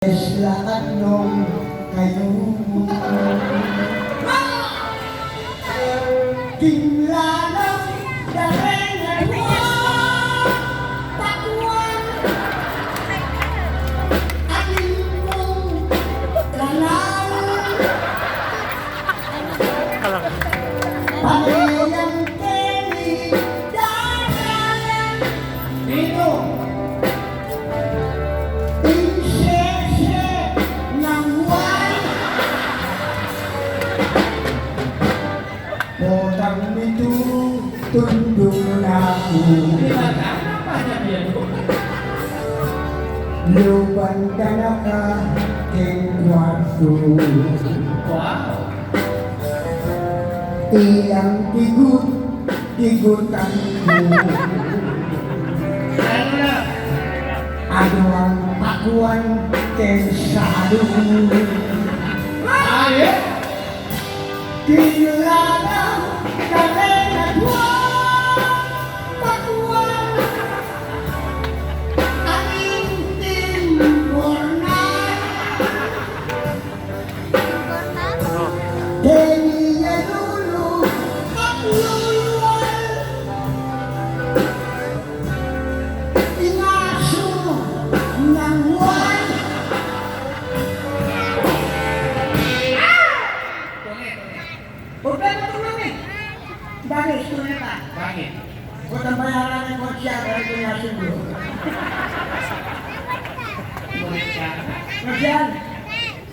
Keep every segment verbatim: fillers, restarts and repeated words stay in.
Lakat nung kayu. King lalam dareng adwa, pakuan, atin kung kanal. Panayan keni daralan. Ninu? Ing sese nang wal. Potang mitu tundung na ku. Di ba? Tama pa niya, Biyano. Luban ka na ka king kwartu. Wow. Ilang tigut, tigutan ku. Ano na? Ano ang pakuan ken salu? Ay, eh? Kilala ka rin at huwag pakuan ang inting bornal. Keni ya lulu at lulual. Inasu nang wal. Problema tu, Mami. Bagay, istorya ka. Bakit? Buat ang bayaran ng kotse, ang gawin ko niya sundo. Ngunit ka? Ngunit yan.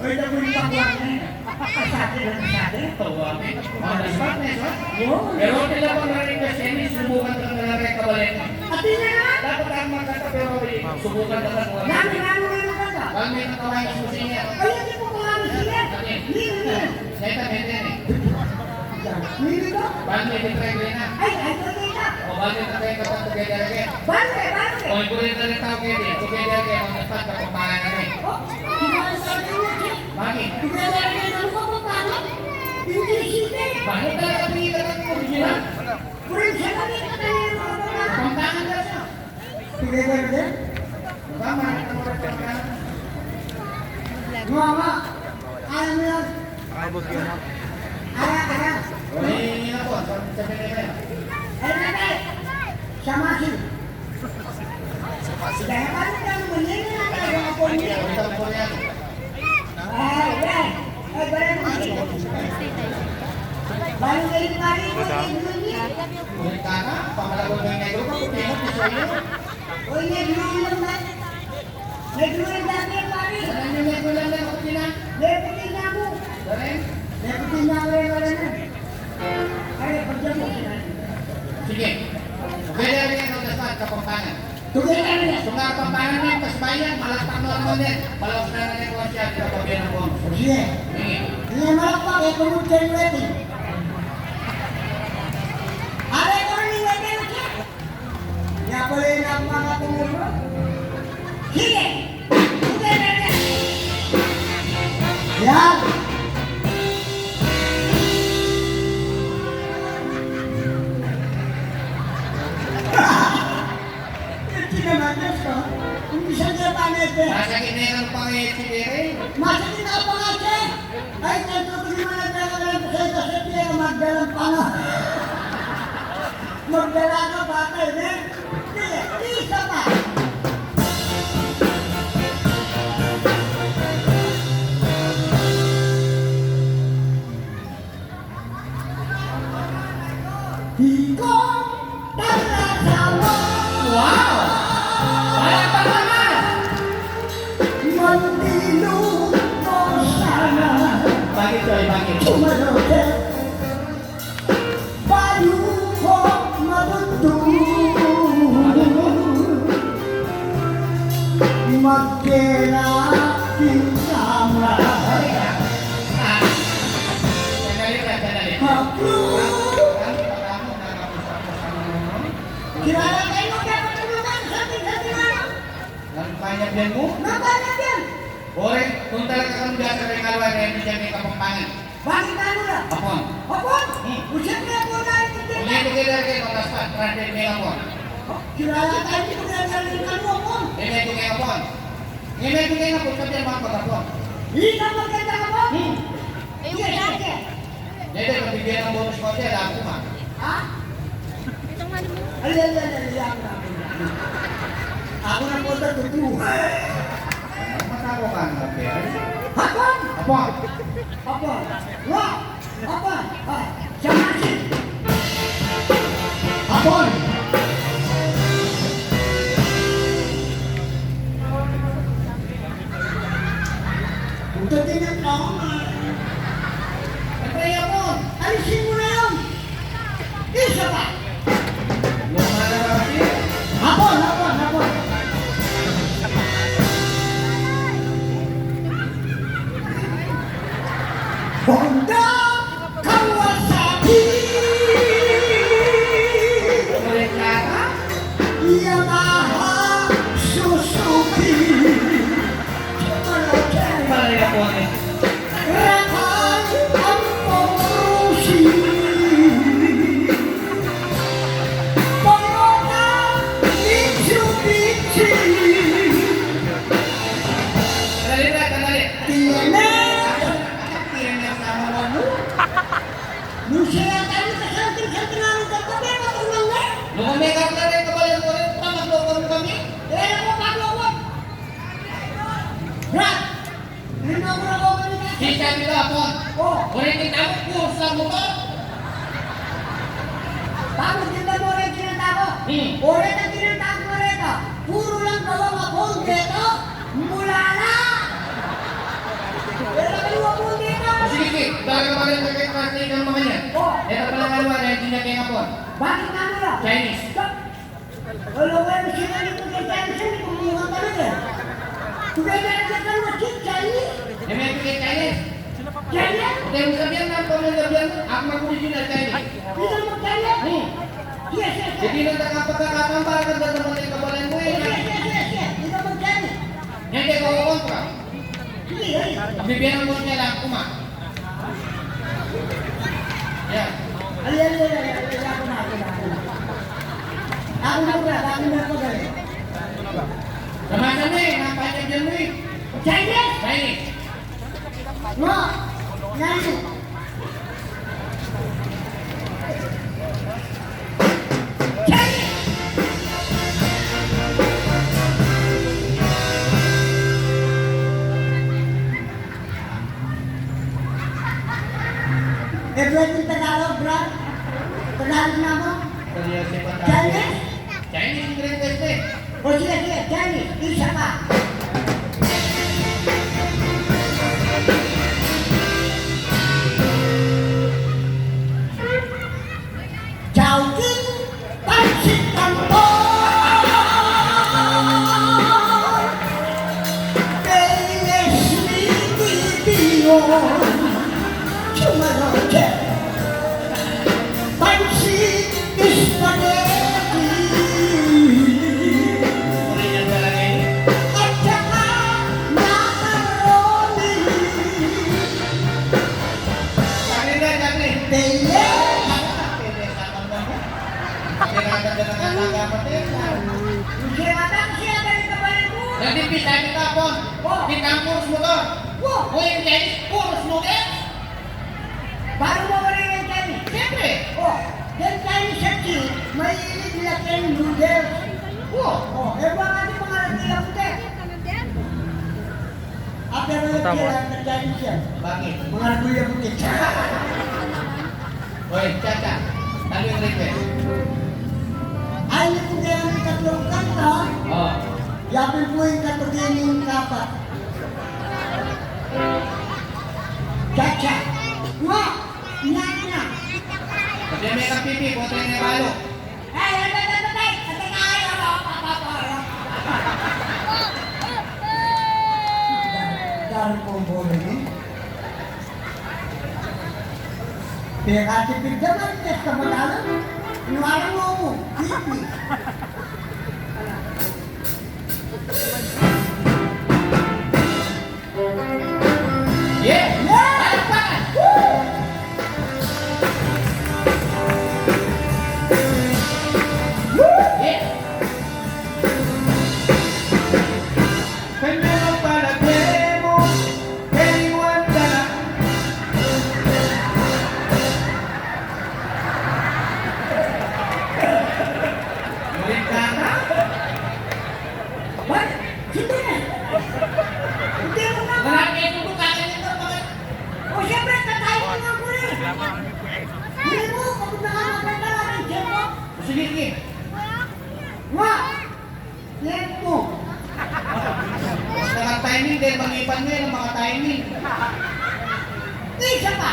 O, ito po yung pakuan na yun. Kasakit na kasakit. Tawa, may. Mga daspat na yun, ha? Yun. Pero okay lang bang narinig ka, Semi? Subukan ka na lang kay Kabaleta. At yun na nga. Dapat ang magkanta, pero subukan ka na lang. Nani, nani, nani, nani? Bang may natawa yung susi niya. Ay, hindi po ko nga susi niya. Ano yun? Hindi, hindi. Neta, neta, neta. Nini to? Bang may neta, neta. Ay, ay, neta. O, bang may neta, neta, together again. Bang may, bang may. O, ikurin na rin tao kayo din. Together again, ang nagpagkapampangan na rin. O, bakit? Bakit talaga pinili ang original? Pampangan na siya. Sige, sige, sige. Tama, tama, tama. Mama, alam mo yun? Ara, ara. Ay, yun na po. Sabi, sabi na yun. Ay, nanay. Siya masi. Dahil paano ka naman yun? Yung natayo ako niya. Ay, yan. Ay, barang. Barang kayo, pare, yung negro niya. Ulit ka na? Pamalagot ng negro ka, puti mo, puso yun. Uy, negro yun, man. Negro yung dati, pare. Ano yung negro lang na kapatid na? Nepotin na mo. Barang? Nepotin na mo, wala na. Ay, pagyan mo. Sige. Pwede rin ang dasal, Kapampangan. Tugay na rin. Kung nga Kapampangan na, tas bayan, malakpak na naman din. Palaos na na yung kuwan siya, di ba, pabiyang ang kuwan? Sige. Sige. Hindi na malakpak, eh, tumutay mo natin. Aray ko rin yung natin, siya. Kaya pala yung mga tumutay. Sige. Yan. Iti naman, Diyos ko. Hindi siya niya panete. Masakit na yung pangete, eh. Masakit na ang pangete. Ay, tanto ko naman ang pangete. Sa ito, sa ito, magdalang pangete. Magdala ka, bata, eh. Isa pa. Ikaw, talasawa. Wow! Palakpakan naman! Mandilu ko sana. Bakit, Choy? Bakit? Tumalo ka. Bayu ko matutu. Magkela king kamra. Sandali ka, sandali. Haklu. Kilala kayu, magkapatulutan sa ating sa tinala. Nang panyabyan mo? Nang panyabyan. Ore, kung talaga kang biasa kay Kalwa, kaya hindi siya may Kapampangan. Bakit na nula? Apon. Apon? Hmm. Usyempre, apon na rin yung Ulit ko kaya lagi, matas pa, trade may apon. Oh, kilala tayo dito kaya na rin kanu, apon. Eh, may ito kaya apon. E, metung keng Apon, sabyan mu magapon. Ika magkanta ka, Apon? Hmm. Sige, sige. Dede, pabibie nang bonus konti, alam ku ma. Ha? Ay, ay, ay, ay, ay, ay, ay. Aku na po sa tutu. Mata ko ka na, Apon. Apon! Apon! Apon! Wa! Apon! Ah, siya nga si Apon! Udah tingnan ka, Apon. Ay, Apon! Alisin mo na yun! Isa pa! Apon, Apon, Apon! Honda, Kawasaki, Yamaha, Suzuki. Malay, Apon, e. Rakal, ampong, Rusi, Toyota, Mitsubishi. Sandali, Brad, sandali. T N S. T N S na naman, no? Nung siya yata yung kasanting-santing namin sa tabi, matulog na. Nung may karga na yung kabayan ko rin, pangatlong kami. E, ako, paglawan. Brad! Sinabi ka, Apon. O. Ore, kita mu, puros lang motor. Tapos, kita mu, ore, kinanta mu. Hmm. Ore, kinanta mu, ore, ka. Puro lang gawa, Apon, dito. Mula na. Ore, gawa, Apon, dito. O, sige, sige. Talaga magaling ka kay translate ng mga niya. O. Ito pala nga, ore, hindi niya kaya, Apon. Bakit nga, ore? Chinese. Wala, wala, sila ni Kuya Johnson, kumuha talaga. Kuya Johnson, kan masih Chinese. E, may Kuya Chinese. Chinese? Hindi mo sabihan na, kung ano sabihan mo, ako mag-original Chinese. Hindi mo Chinese? Hmm. Yes, yes, yes. Hindi na taka pagkakataon para ka dadaman yung kabalan mo, e. Yes, yes, yes, yes, yes. Hindi mo Chinese. Hindi, ko kontra. Sige, sige. Pabibie nang bonus konti, alam ku ma. Yan. Ay, ay, ay, ay, ay, ay, ako na, ako na, ako na. Ako na, ako na, ako na, ako na. Sama-sama, e, napanyag yan mo, e. Chinese! Chinese. Mo, nani? E, pwedeng Tagalog, Brad? Tagalog na mo? Seryoso pa tayo. Chinese? Chinese ang greatest, e. O, sige, sige, Chinese. Isa pa. Chowking, pansit canton, Payless, Minibion, Chumarote, pansit, spaghetti, at saka macaroni. Saglit, saglit. Payless. Nagpipisa kita, Pon. O. Kita ang puros motor. O. O, yung Chinese, puros noodles. Baru mo rin yung Chinese? Siyempre. O, yung Chinese sa Chin, mahilig sila kay noodles. O. O, e, buwan natin mga nagkila puti. Ate, wala. Tama. Kailangan ng Chinese yan. Bakit? Mga Rebulla puti. Oy, Chacha, ano yung request? Ay, hindi ko kaya ng tatlong kanta. O. Yapin po yung katukin yung kapat. Chacha. Wa! Nya, nya. Kasi may kapipi, bote na yung balo. Dari pong bola ini. Pinakatipid naman, test na madalang. Iwanan mo mo. Pipi. Yeah! Yeah! Palakpakan! Woo! Yeah! Kanya lang Ipan me lang maka-timing. Isa pa.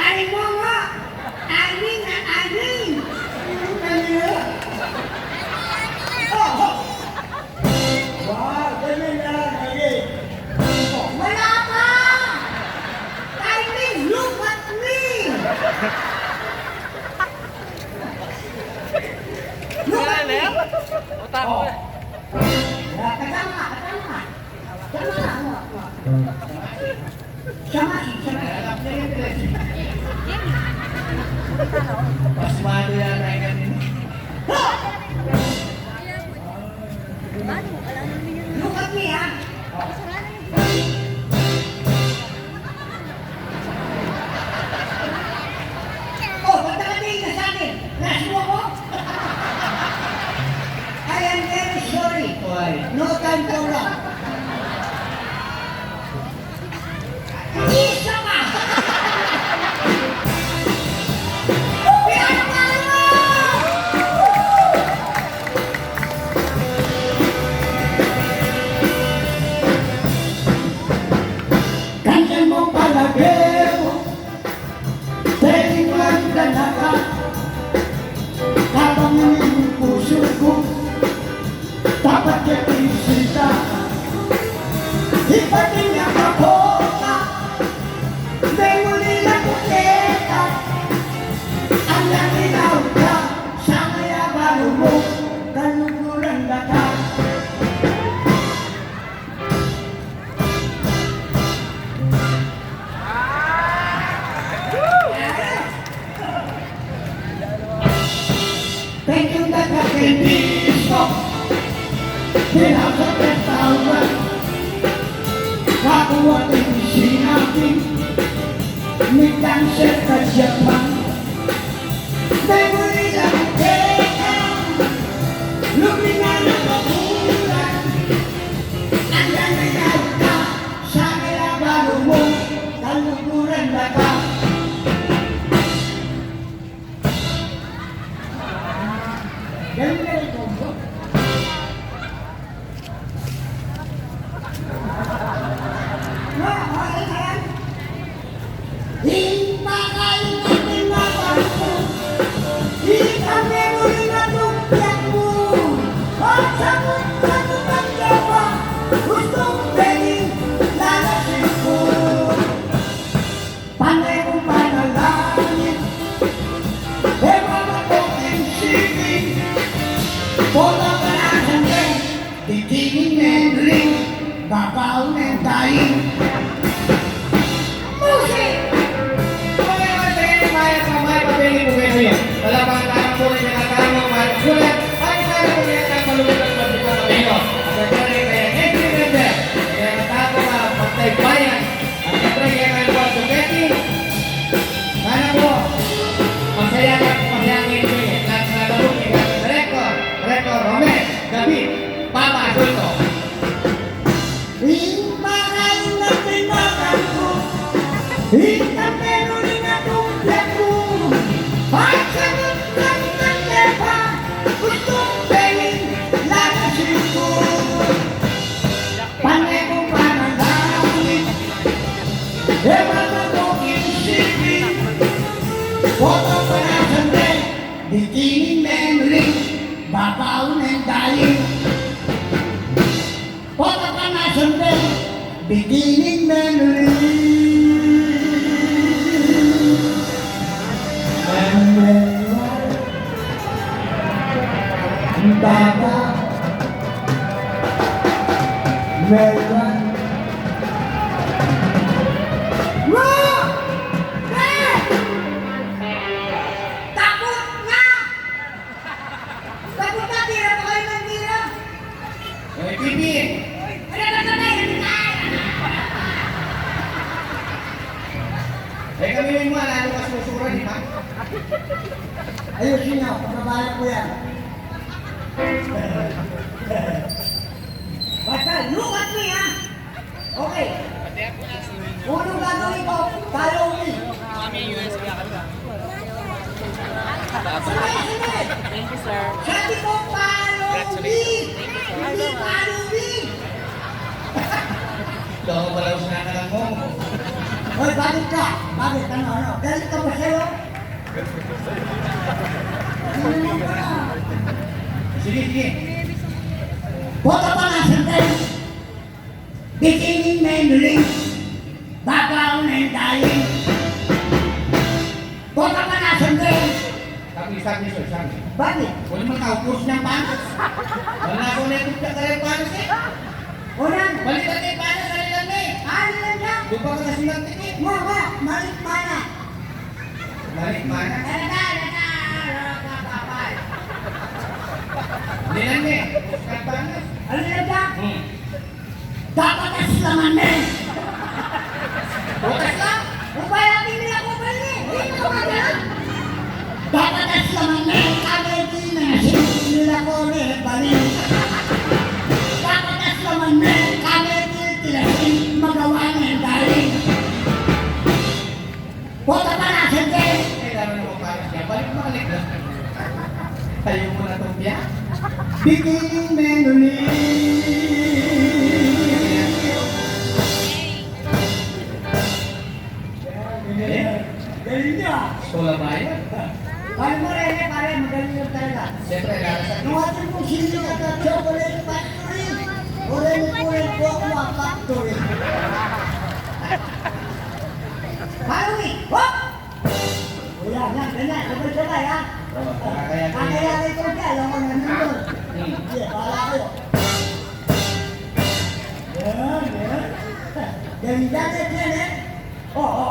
Ay, mo nga. Timing na timing. Ano? Oh, oh. Wow, ganyan na lang, lagi. Wala pa! Timing, look at me! Look at me! Otak mo. Oh. Wala, kasama ka, kasama ka. Kasama ka, ano, ano. Siya nga, siya nga. Pasmado yata yung kanina. Look at me, ha? Oh, ba't nakatingin ka sa akin? Crush mo ako? I am very sorry. Why? No time for love. Isa pa! Pinapalo! Kanyan mo palagi mo, pwedeng magdala ka. Kabang yung puso ko, dapat ka pisita. Ipatingin ako ka, may muli na kuketa. Ang laki na uda, sa kaya balo mo, kaluguran na ka. Thank you, Tata Bendisto. Pinasapetawan. Kakuha din sinabi. May cancer ka Japan. Memory lang pera. Lumingan ang magulang. Andyan na yata. Sa kaya balo mo. Kaluguran na ka. Ganun na rin po. Ing makain natin mapansin, ikang memory na tungkyak mo. At sa mundo ng pa, gustong pwedeng lalasin ko. Panay kong panalangin, e mama ko king singing. Bola ka na sanding, beginning and ending, babaw and dying. Music! Panginoon, sa inyo, maya pa, maya pa, pili po kayo niyo. Wala pang tarang po rin yung natarang mo, mahal ko lang. Ay, sana po niya sa kalulugan, pati sa Panginoon. At sa kanya, kaya, next remember, kaya matapos na, pagtay bayan. At siyempre, kaya nga po, Duquete, sana po, masaya ka po, masaya ang N B A. At sa labot ni Director, Director Romel David, Papa Adulto. Ing makain na pinakan ko, ing tampero ni na tumpiak ko, at sa nagtanggal pa, gustong pwedeng lalasin ko. Panay kong panalangin, e mama ko king singing. Bola ka na sanding, beginning memory, babaw and dying. Bola ka na sanding, beginning memory. Memory. Baba. Meron. Wow! Eh! Takut nga! Takut nga, tira pa kayo ng tira. Eh, Pipi! Ano ba ito na yun? Eh, kami rin mo, ano ka susura, di ba? Ayusin niyo, pagbabayan ko yan. Sabi ko, follow me! Hindi follow me! Ito ako pala, usahan na lang mo. Hoy, bakit ka? Bakit? Ano, ano? Galit ka ba sa'yo? Sige, sige. Bota pa nga, sandali. Beginning memory, background and dying. Bota pa nga, sandali. Tapi sabi sa sabi. Bakit? Wala naman tau, course ng panas. Wala na ako na itong pagkakaroon panas eh. Wala. Balikan na yung panas, alilan na eh. Alilan na. Doon pa ka kasi nagtikit. Mo, mo, malik mana. Malik mana. Alilan na eh. Course ng panas. Alilan na. Hmm. Dapat aslaman ne. Butas lang? Upaya, tingin ako pa rin eh. Hindi ko pa rin. Dapat aslaman ne, kami di na nila ko ne, bali. Dapat aslaman ne, kami di tilasin, magawa ne, dali. Bota pa nga, siyempre. Kailangan mo pa siya. Balik, balik lang. Tayo mo na itong biya. Beginning memory. Eh? Galing niya. Sola ba yan? Pare mo rin eh, pare. Magaling yun talaga. Siyempre, lalo sa Nung ating pong sinikat at chocolate factory, o rin po rin po ako ang factory. Follow me! Hop! O yan, yan, ganyan. Sabay-sabay, ha? Oo, kaya, kaya, kaya ito siya. Alam mo na nandun. Hmm. Sige, bahala kayo. Yan, yan. Ganyan, ganyan, eh. O, o.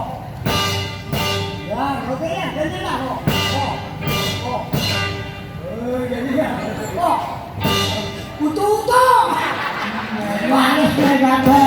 Yan, okay yan. Ganyan lang, o. O. O. O, ganyan yan. O. Uto-uto! Malas na gata.